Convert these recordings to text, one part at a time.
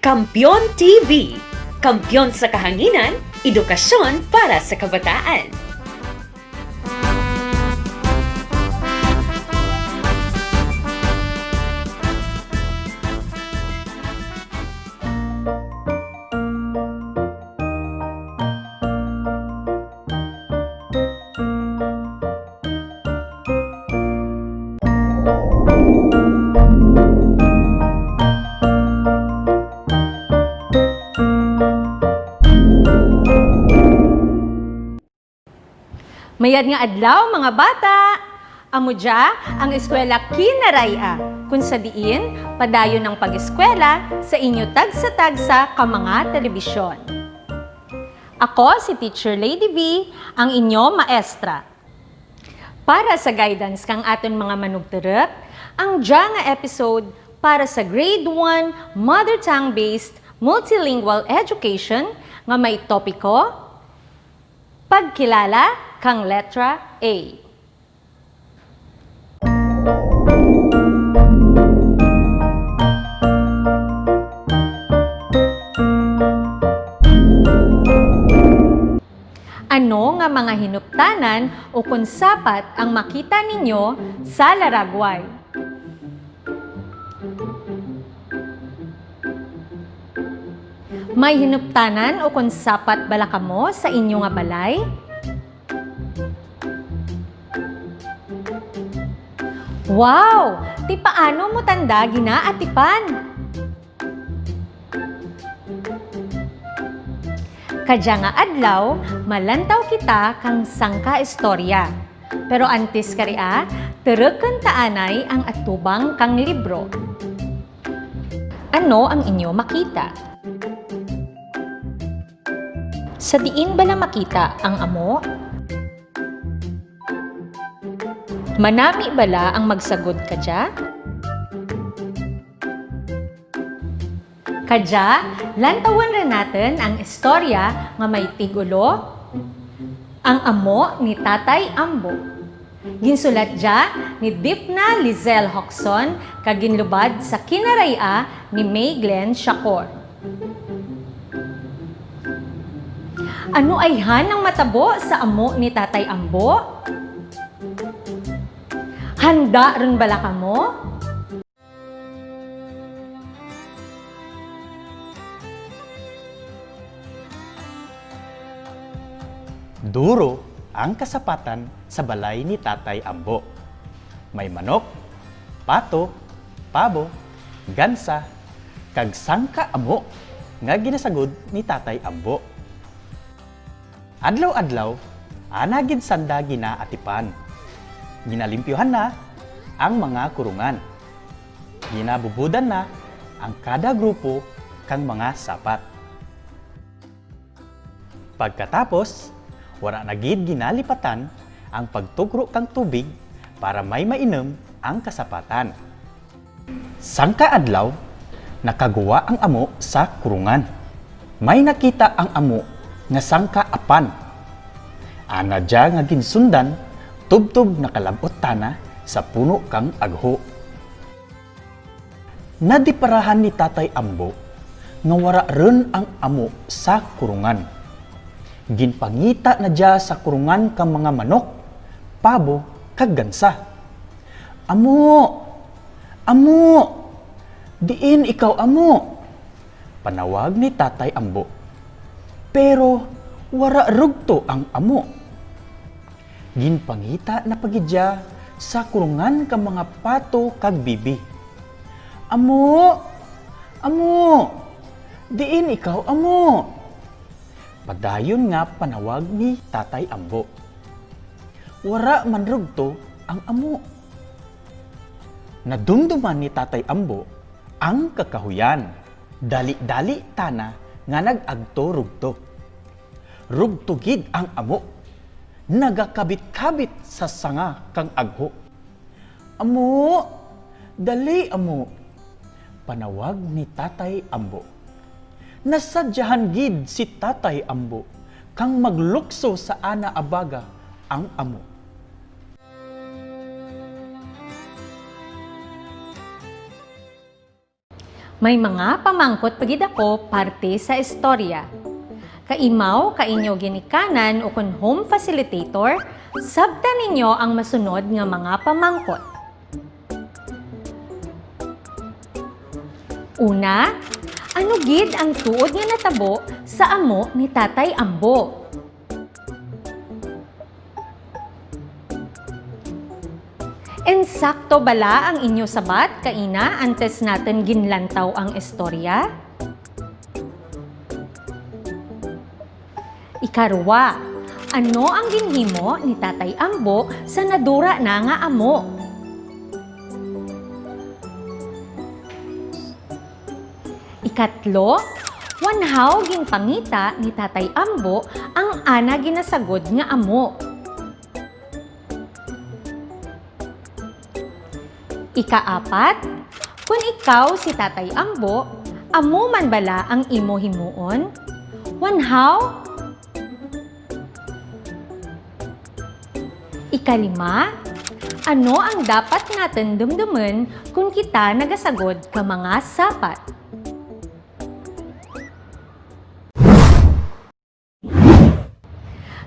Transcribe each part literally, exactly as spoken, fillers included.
Kampeon T V, kampeon sa kahanginan, edukasyon para sa kabataan. Mayad nga adlaw, mga bata! Amo dya ang Eskwela Kinaray-a, kun sa diin padayon ang pag-eskwela sa inyo tagsa-tagsa ka mga telebisyon. Ako si Teacher Lady V, ang inyo maestra. Para sa guidance kang aton mga manugturuk, ang dya nga episode para sa Grade one Mother Tongue-Based Multilingual Education nga may topiko, Pagkilala kang Letra A. Ano nga mga hinuptanan ukon sapat ang makita ninyo sa laragway? May hinuptanan ukon sapat bala kamo sa inyo nga balay? Wow! Ti paano mo tanda ginaatipan? Kadya nga adlaw, malantaw kita kang sangka istorya. Pero antes karia, turukun ta anay ang atubang kang libro. Ano ang inyo makita? Sa diin bala makita ang amo? Manami bala ang magsagod kadya? Kadya, lantawun run natun ang istorya nga may tig-ulo, Ang Amo ni Tatay Ambo. Ginsulat dya ni Dipna Lizelle Hoxon kag ginlubad sa Kinaray-a ni May Glenn Shakor. Ano ayhan ang matabo sa amo ni Tatay Ambo? Handa run bala kamo? Duro ang kasapatan sa balay ni Tatay Ambo. May manok, pato, pabo, gansa, kag sangka amo nga ginasagod ni Tatay Ambo. Adlaw-adlaw, ana gid sanda ginaatipan. Ginalimpyuhan na ang mga kurungan. Ginabubudan na ang kada grupo kang mga sapat. Pagkatapos, wara na gid ginalipatan ang pagtugro kang tubig para may mainum ang kasapatan. Sangka adlaw, nakagwa ang amo sa kurungan. May nakita ang amo nga sangka apan. Ana dya nga ginsundan, tubtob nakalab-ot tana sa puno kang agho. Nadiparahan ni Tatay Ambo nga wara run ang amo sa kurungan. Ginpangita na dya sa kurungan kang mga manok, pabo, kag gansa. "Amo! Amo! Diin ikaw, amo?" panawag ni Tatay Ambo. Pero wara rugto ang amo. Ginpangita na pa gid dya sa kurungan kang mga pato kag bibi. "Amo! Amo! Diin ikaw, amo?" padayon nga panawag ni Tatay Ambo. Wara man rugto ang amo. Nadumduman ni Tatay Ambo ang kakahuyan. Dali-dali tana nga nag-agto rugto. Rugto gid ang amo. Nagakabit-kabit sa sanga kang agho. "Amo! Dali, amo!" panawag ni Tatay Ambo. Nasadyahan gid si Tatay Ambo kang maglukso sa ana a baga ang amo. May mga pamangkot pa gid ako parte sa istorya. Kaimaw ka inyo ginikanan ukon home facilitator, sabtan ninyo ang masunod nga mga pamangkot. Una, ano gid ang tuod nga natabo sa amo ni Tatay Ambo? Insakto bala ang inyo sabat kaina antes natun ginlantaw ang istorya? Ikarwa, ano ang ginhimo ni Tatay Ambo sa nadura na nga amo? Ikatlo, wanhaw ginpangita ni Tatay Ambo ang ana ginasagod nga amo? Ikaapat, kon ikaw si Tatay Ambo, amo man bala ang imo himuon? Wanhaw? Ikalima, ano ang dapat natun dumdumun kon kita nagasagod ka mga sapat?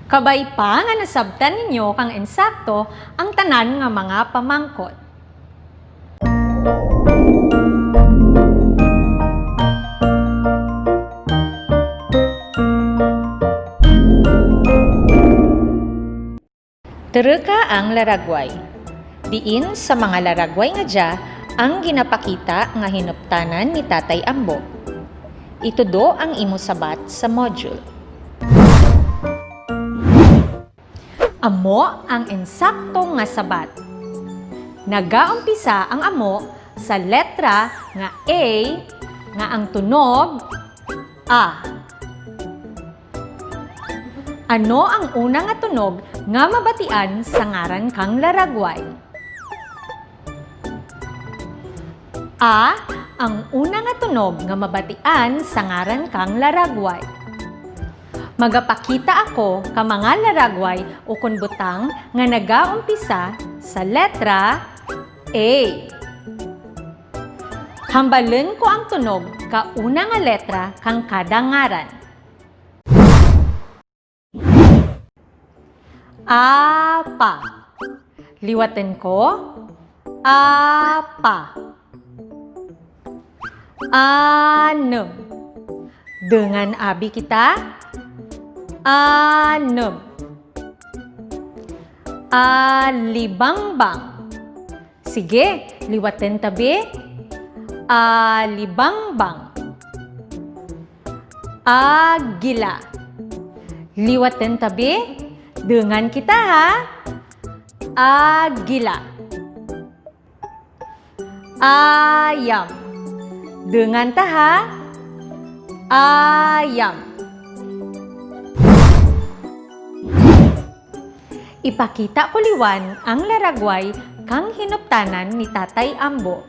Kabay pa nga nasabtan ninyo kang insakto ang tanan nga mga pamangkot. Turuka ang laragway. Diin sa mga laragway nga dya ang ginapakita nga hinuptanan ni Tatay Ambo? Itudo ang imo sabat sa module. Amo ang insakto nga sabat. Nagaumpisa ang amo sa letra nga A nga ang tunog a. Ano ang una nga tunog nga mabatian sa ngaran kang laragway? A ang una nga tunog nga mabatian sa ngaran kang laragway. Magapakita ako ka mga laragway ukon butang nga nagaumpisa sa letra A. Hambalun ko ang tunog ka una nga letra kang kada ngaran. Apa. Liwatun ko. Apa. Anum. Dungan abi kita. Anum. Alibangbang. Sige, liwatun ta bi. Alibangbang. Agila. Liwatun ta bi. Dungan kita, ha. Agila. Ayam. Dungan ta, ha. Ayam. Ipakita ko liwan ang laragway kang hinuptanan ni Tatay Ambo.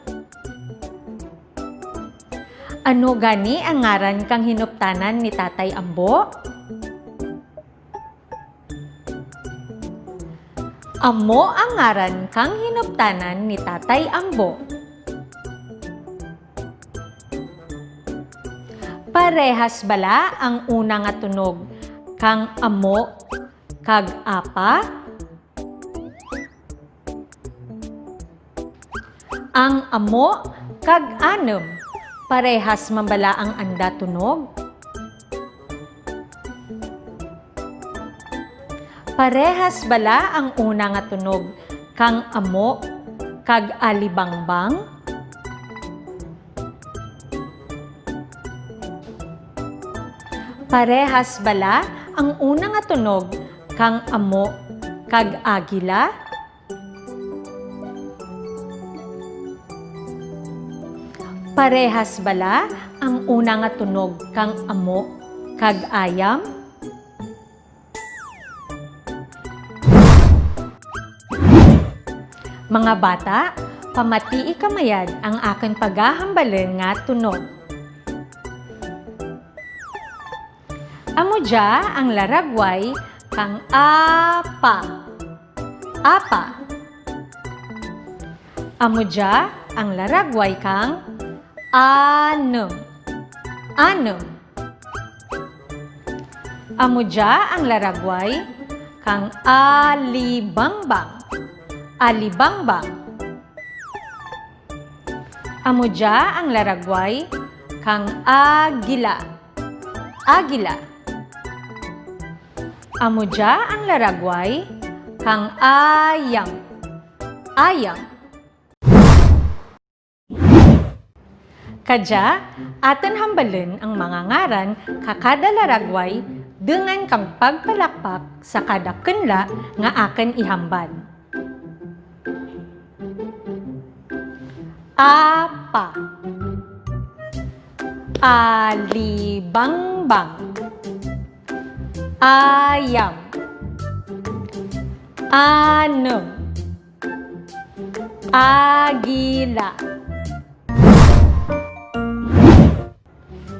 Ano gani ang ngaran kang hinuptanan ni Tatay Ambo? Amo ang ngaran kang hinuptanan ni Tatay Ambo. Parehas bala ang una nga tunog kang amo kag apa? Ang amo kag anum, parehas man bala ang anda tunog? Parehas bala ang una nga tunog kang amo kag alibangbang? Parehas bala ang una nga tunog kang amo kag agila? Parehas bala ang una nga tunog kang amo kag ayam? Mga bata, pamatii kamayad ang akun pagahambalun nga tunog. Amo dya ang laragway kang apa. Apa. Amo dya ang laragway kang Anum. Anum. Amo dya ang laragway kang alibangbang. Alibangbang. Amo dya ang laragway kang agila. Agila. Amo dya ang laragway kang ayam. Ayam. Kadya, atun hambalun ang mga ngaran ka kada laragway dungan kang pagpalakpak sa kada kunla nga akun ihambal. Apa. Alibangbang. Ayam. Anum. Agila.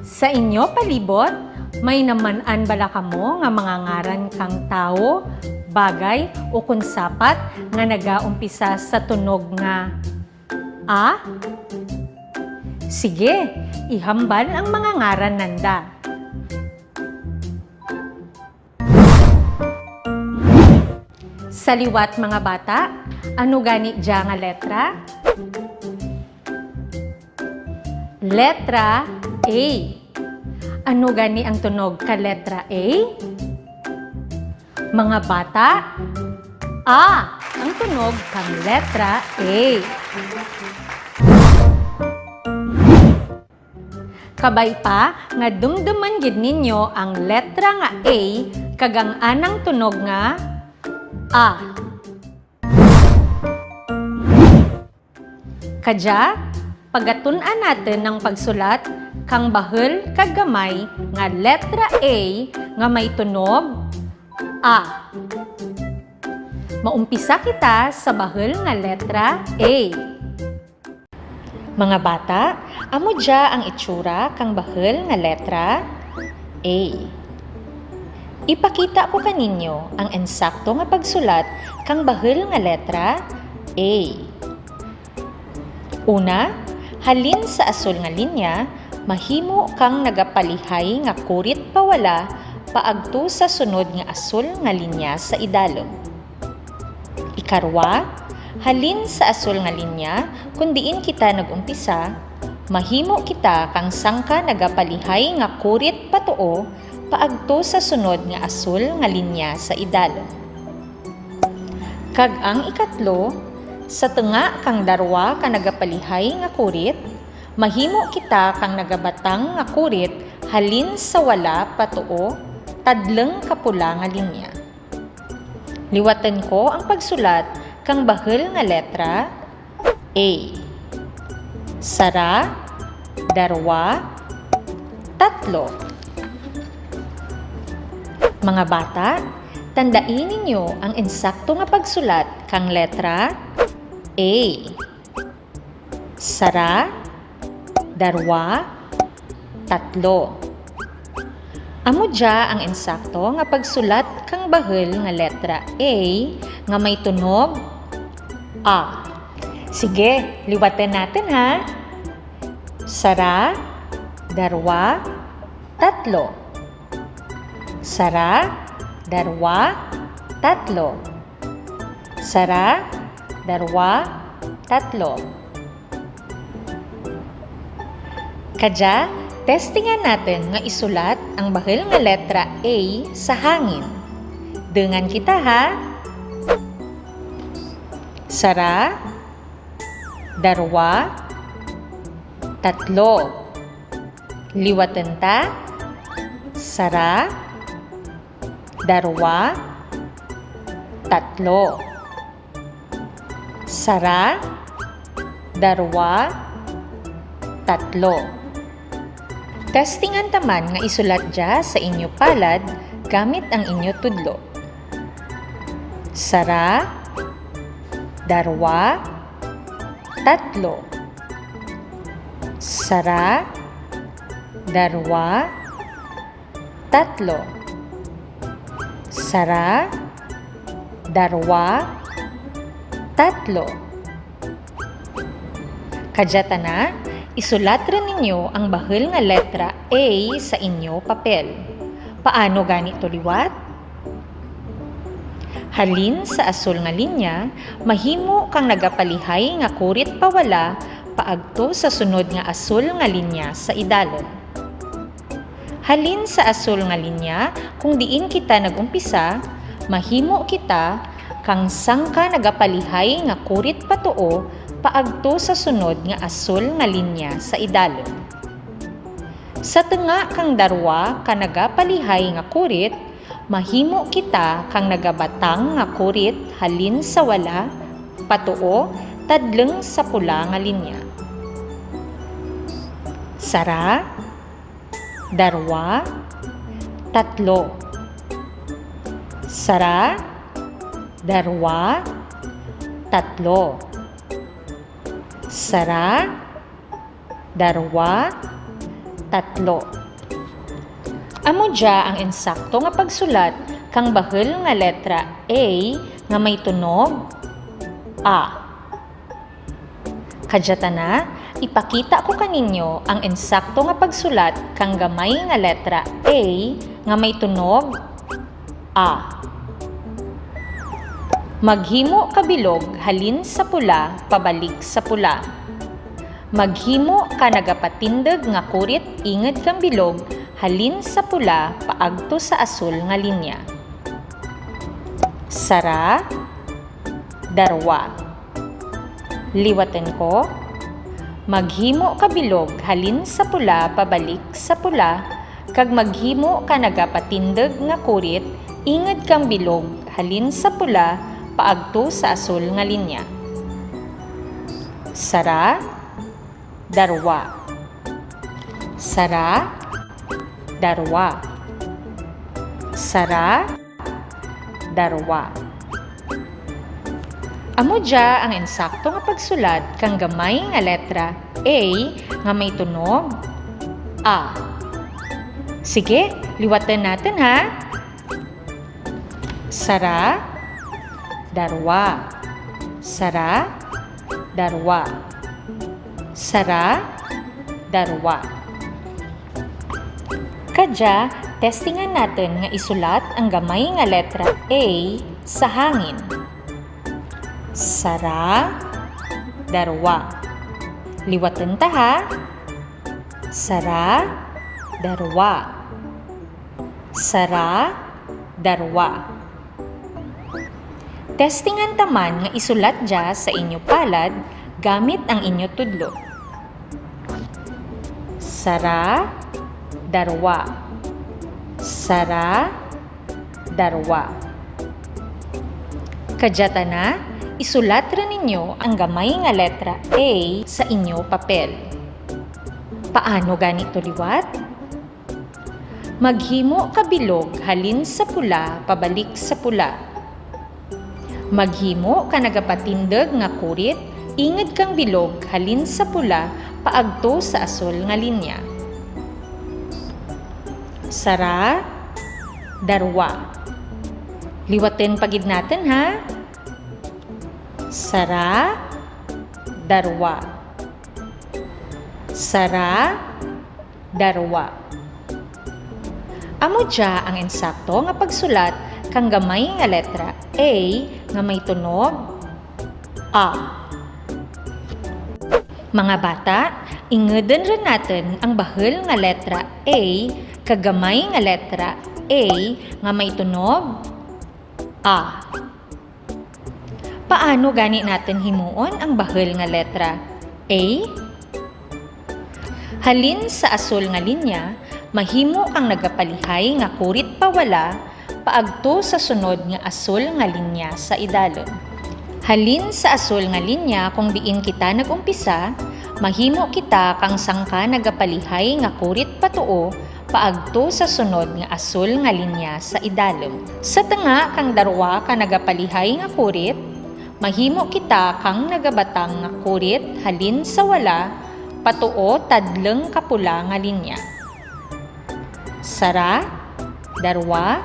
Sa inyo palibot, may naman-an bala kamo nga mga ngaran kang tawo, bagay, ukon sapat nga nagaumpisa sa tunog nga a? Sige, ihambal ang mga ngaran nanda. Sa liwat, mga bata, ano gani dya nga letra? Letra A. Ano gani ang tunog ka letra A? Mga bata, a ang tunog kang letra A. Kabay pa nga dumduman gid ninyo ang letra nga A kag ang anang tunog nga a. Kadya, pagatun-an natun ang pagsulat kang bahul kag gamay nga letra A nga may tunog a. Maumpisa kita sa bahul nga letra A. Mga bata, amo dya ang itsura kang bahul nga letra A. Ipakita ko kaninyo ang insakto nga pagsulat kang bahul nga letra A. Una, halin sa asul nga linya, mahimo kang nagapalihay nga kurit pawala paagto sa sunod nga asul nga linya sa idalum. Ikarwa, halin sa asul nga linya kon diin kita nag-umpisa, mahimo kita kang sangka nagapalihay nga kurit patuo paagto sa sunod nga asul nga linya sa idalum. Kag ang ikatlo, sa tunga kang darwa ka nagapalihay nga kurit, mahimo kita kang nagabatang nga kurit halin sa wala patuo tadlung kapula nga linya. Liwatun ko ang pagsulat kang bahul nga letra A. Sara, darwa, tatlo. Mga bata, tandai ninyo ang insakto nga pagsulat kang letra A. Sara, darwa, tatlo. Amo dya ang insakto nga pagsulat kang bahul nga letra A nga may tunog a. Sige, liwatun natun, ha. Sara, darwa, tatlo. Sara, darwa, tatlo. Sara, darwa, tatlo. Kadya, testingan natun nga isulat ang bahul nga letra A sa hangin. Dungan kita, ha. Sara, darwa, tatlo. Liwatun ta. Sara, darwa, tatlo. Sara, darwa, tatlo. Testingan ta man nga isulat dya sa inyo palad gamit ang inyo tudlo. Sara, darwa, tatlo. Sara, darwa, tatlo. Sara, darwa, tatlo. Kadya tana, Isulat run ninyo ang bahul nga letra A sa inyo papel. Paano gani to liwat? Halin sa asul nga linya, mahimo kang nagapalihay nga kurit pawala paagto sa sunod nga asul nga linya sa idalum. Halin sa asul nga linya, kung diin kita nag-umpisa, mahimo kita kang sangka nagapalihay nga kurit patuo paagto sa sunod nga asul nga linya sa idalum. Sa tunga kang darwa ka nagapalihay nga kurit, mahimo kita kang nagabatang nga kurit halin sa wala, patuo, tadlung sa pula nga linya. Sara, darwa, tatlo. Sara, darwa, tatlo. Sara, darwa, tatlo. Amo dya ang insakto nga pagsulat kang bahul nga letra A nga may tunog A. Kadya tana, ipakita ko kaninyo ang insakto nga pagsulat kang gamay nga letra A nga may tunog A. Maghimo ka bilog halin sa pula pabalik sa pula. Maghimo ka nagapatindug nga kurit ingud kang bilog halin sa pula paagto sa asul nga linya. Sara, darwa. Liwatun ko, maghimo ka bilog halin sa pula pabalik sa pula, kag maghimo ka nagapatindug nga kurit ingud kang bilog halin sa pula paagto sa asul nga linya. Sara, darwa. Sara, darwa. Sara, darwa. Amo dya ang insakto nga pagsulat kang gamay nga letra A nga may tunog A. Sige, liwatun natun, ha. Sara, darwa. Sara, darwa. Sara, darwa. Kadya, testingan natun nga isulat ang gamay nga letra A sa hangin. Sara, darwa. Liwatun ta, ha. Sara, darwa. Sara, darwa. Testingan ta man nga isulat dya sa inyo palad gamit ang inyo tudlo. Sara, darwa. Sara, darwa. Kadya tana, isulat run ninyo ang gamay nga letra A sa inyo papel. Paano gani to liwat? Maghimo ka bilog halin sa pula pabalik sa pula. Maghimo ka nagapatindug nga kurit ingud kang bilog halin sa pula paagto sa asul nga linya. Sara, darwa. Liwatun pa gid natun, ha. Sara, darwa. Sara, darwa. Amo dya ang insakto nga pagsulat kang gamay nga letra A nga may tunog A. Mga bata, ingudun run natun ang bahul nga letra A kag gamay nga letra A nga may tunog A. Paano gani natun himuon ang bahul nga letra A? Halin sa asul nga linya, mahimo kang nagapalihay nga kurit pawala paagto sa sunod nga asul nga linya sa idalum. Halin sa asul nga linya kung diin kita nag-umpisa, mahimo kita kang sangka nagapalihay nga kurit patuo paagto sa sunod nga asul nga linya sa idalum. Sa tunga kang darwa ka nagapalihay nga kurit, mahimo kita kang nagabatang nga kurit halin sa wala patuo tadlung ka pula nga linya. Sara, darwa,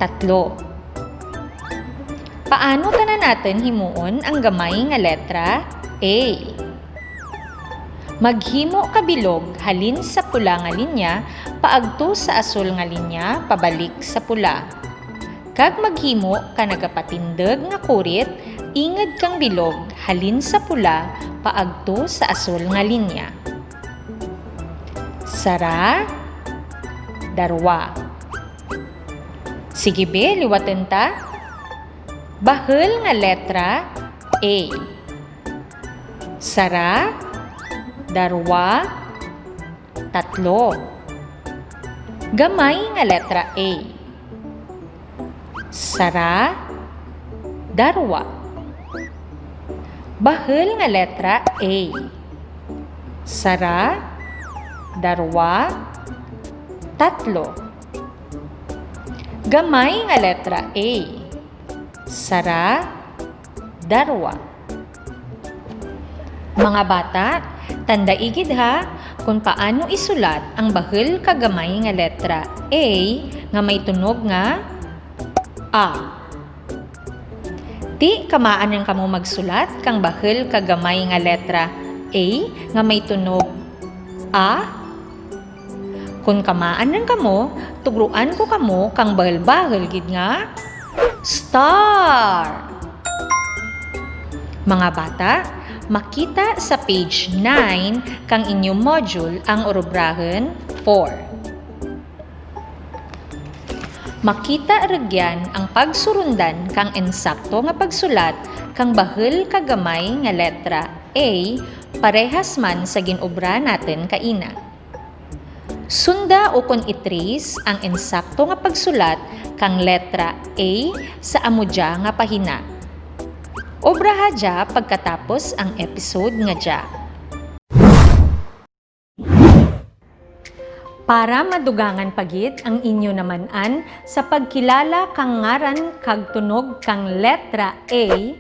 tatlo. Paano tana natun himuon ang gamay nga letra A? Maghimo ka bilog halin sa pula nga linya paagto sa asul nga linya pabalik sa pula. Kag maghimo ka nagapatindug nga kurit ingud kang bilog halin sa pula paagto sa asul nga linya. Sara, darwa. Sige bi, liwatun ta. Bahul nga letra A. Sara, darwa, tatlo. Gamay nga letra A. Sara, darwa. Bahul nga letra A. Sara, darwa, tatlo. Gamay nga letra A. Sara, darwa. Mga bata, tandai gid ha, kon paano isulat ang bahul ka gamay nga letra A nga may tunog nga A. Ti, kamaan run kamo magsulat kang bahul ka gamay nga letra A nga may tunog A? Kon kamaan run kamo, tugroan ko kamo kang bahul-bahul gid nga star. Mga bata, makita sa page nine kang inyo module ang urubrahun four. Makita rugyan ang pagsurundan kang insakto nga pagsulat kang bahul ka gamay nga letra A, parehas man sa gin-obra natun kaina. Sunda ukon i-trace ang insakto nga pagsulat kang letra A sa amo dya nga pahina. Obraha dya pagkatapos ang episode nga dya. Para madugangan pa gid ang inyo naman-an sa pagkilala kang ngaran kag tunog kang letra A,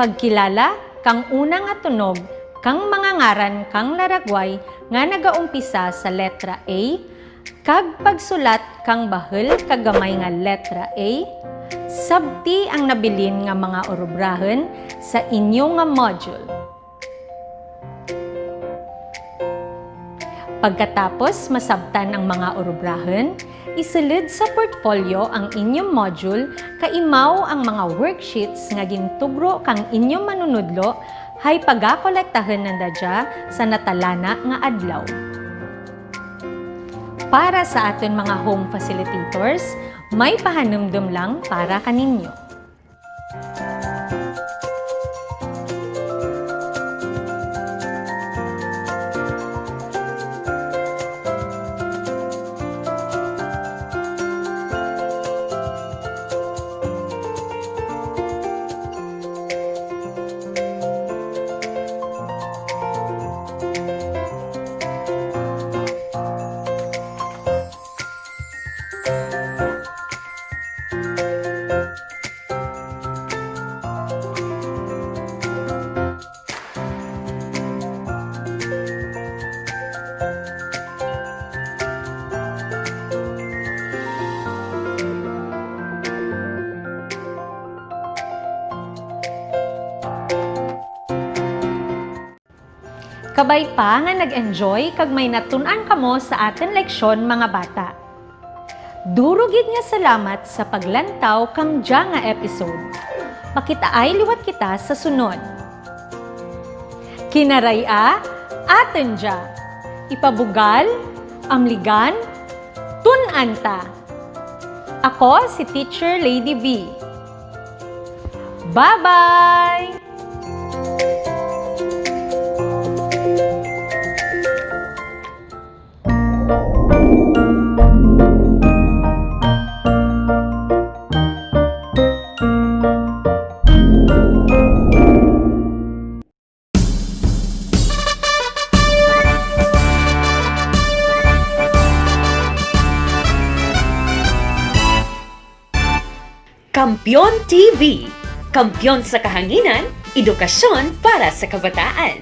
pagkilala kang una nga tunog kang mga ngaran kang laragway nga nagaumpisa sa letra A, kag pagsulat kang bahul ka gamay nga letra A, sabti ang nabilin nga mga urubrahun sa inyo nga module. Pagkatapos masabtan ang mga urubrahun, isulud sa portfolio ang inyo module, kaimaw ang mga worksheets nga gintugro kang inyo manunudlo, hay pagakolektahun nanda dya sa natalana nga adlaw. Para sa atun mga home facilitators, may pahanumdum lang para kaninyo. Kabay pa nga nag-enjoy kag may natun-an kamo sa atun leksyon, mga bata. Duro gid nga salamat sa paglantaw kang dya nga episode. Makitaay liwat kita sa sunod. Kinaray-a, atun dya. Ipabugal, amligan, tun-an ta. Ako si Teacher Lady V. Bye-bye! Kampeon T V, kampeon sa kahanginan, edukasyon para sa kabataan.